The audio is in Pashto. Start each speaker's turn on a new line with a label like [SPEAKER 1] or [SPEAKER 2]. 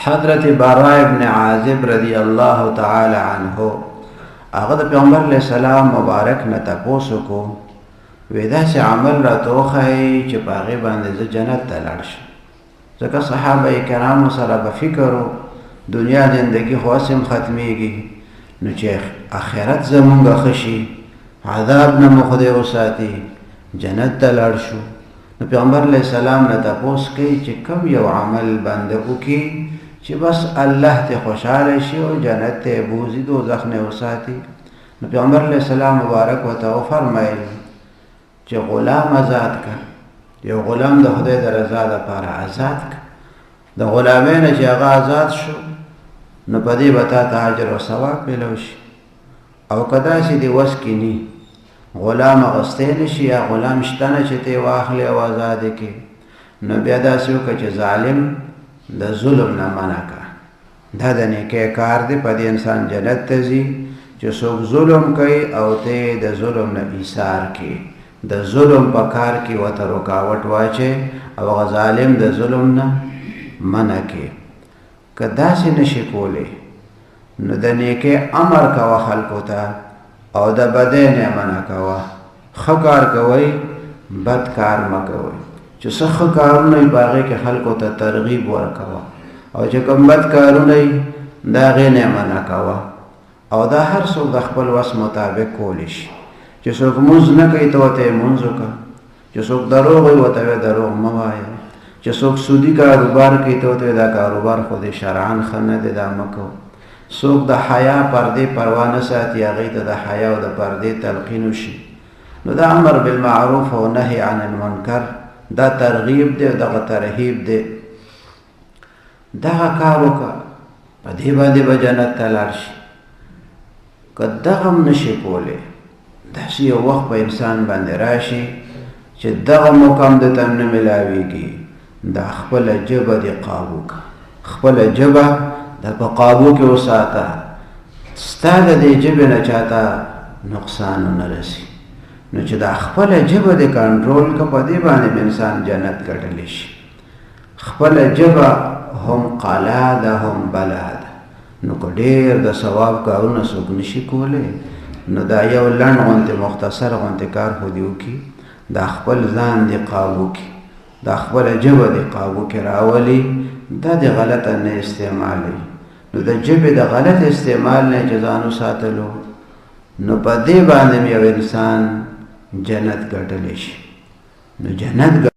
[SPEAKER 1] حضرت برا ابن عازب رضی الله تعالی عنه هغه د پیغمبر علیه السلام مبارک نه تپوس وکړو، وی داسې عمل راته وښایئ چې په هغې باندې زه جنت ته لاړ شم. ځکه صحابه کرامو سره به فکر و، دنیا زندگی خو هسې هم ختمېږي، نو چې آخرت زمونږ ښه شي، عذاب نه مو خدای وساتي، جنت ته لاړ شو. نو پیغمبر علیه السلام نه تپوس کوي چې کوم یو عمل بنده وکړي چې بس الله ته خوشحاله شي او جنت ته یې بوځي، دوزخ نه یې وساتي. نو پیغمبر علیه السلام مبارک ورته وفرمیل چې غلام آزاد کړه، یو غلام د خدای د رضا دپاره آزاد کړه. د غلامۍ نه چې هغه آزاد شو نو په دې به تا ته اجر او ثواب میلاو شي. او که داسې دې وس کې نی، غلام اغستی نه شي یا غلام شته نه چې ته یې واخلې او آزاد یې کړې، نو بیا داسې وکړه چې ظالم د ظلم نه منع کړه. دا د نیکۍ کار دی، په دې انسان جنت ته ځي چې څوک ظلم کوي او ته یې د ظلم نه ایثار کړې، د ظلم په کار کې ورته رکاوټ واچوې او هغه ظالم د ظلم نه منع کړې. که داسې نه شي کولی نو د نیکۍ امر کوه خلکو ته او د بدۍ نه منع کوه. ښه کار کوئ، بد کار مه کوئ. چې څه ښه کارونه وي په هغې کې خلکو ته ترغیب ورکوه، او چې کوم بد کارونه وي د هغې نه منع کوه. او دا هر څوک د خپل وس مطابق کولی شي. چې څوک مونځ نه کوي ته ورته یې مونځ وکړه، چې څوک دروغ وایي ورته وایه دروغ مه وایه، چې څوک سودي کاروبار کوي ته ورته وایه دا کاروبار خو دې شرعاً ښه نه دی، دا مه کوه. څوک د حیا پردې پروا نه ساتي هغې ته د حیا او د پردې تلقین وشي. نو دا امر بالمعروف او نهی عن المنکر دا ترغیب دی او دغه ترهیب دی. دغه کار وکړه، په دې باندې به جنت ته لاړ شي. که دغه هم نشي کولی، داسې یو وخت په انسان باندې راشي چې دغه موقع هم ده ته نه ملاویږي، دا خپله ژبه دې قابو کړه، خپله ژبه د په قابو کې وساته، ستا د دې ژبې نه چاته نقصان ونه رسي. نو چې دا خپله ژبه دې کنټرول کړه، په دې باندې به انسان جنت ګټلی شي. خپله ژبه هم قلا ده هم بلا ده. نو که ډېر د ثواب کارونه څوک نشي کولی، نو دا یو لنډ غونتې مختصر غونتې کار خو دې وکړي، دا خپل ځان دې قابو کړي، دا خپله ژبه دې قابو کې راولي، دا دې غلطه نه استعمالوي. نو د ژبې د غلط استعمال نه چې ځان وساتلو، نو په دې باندې یو انسان جنت ګټلی شي. نو جنت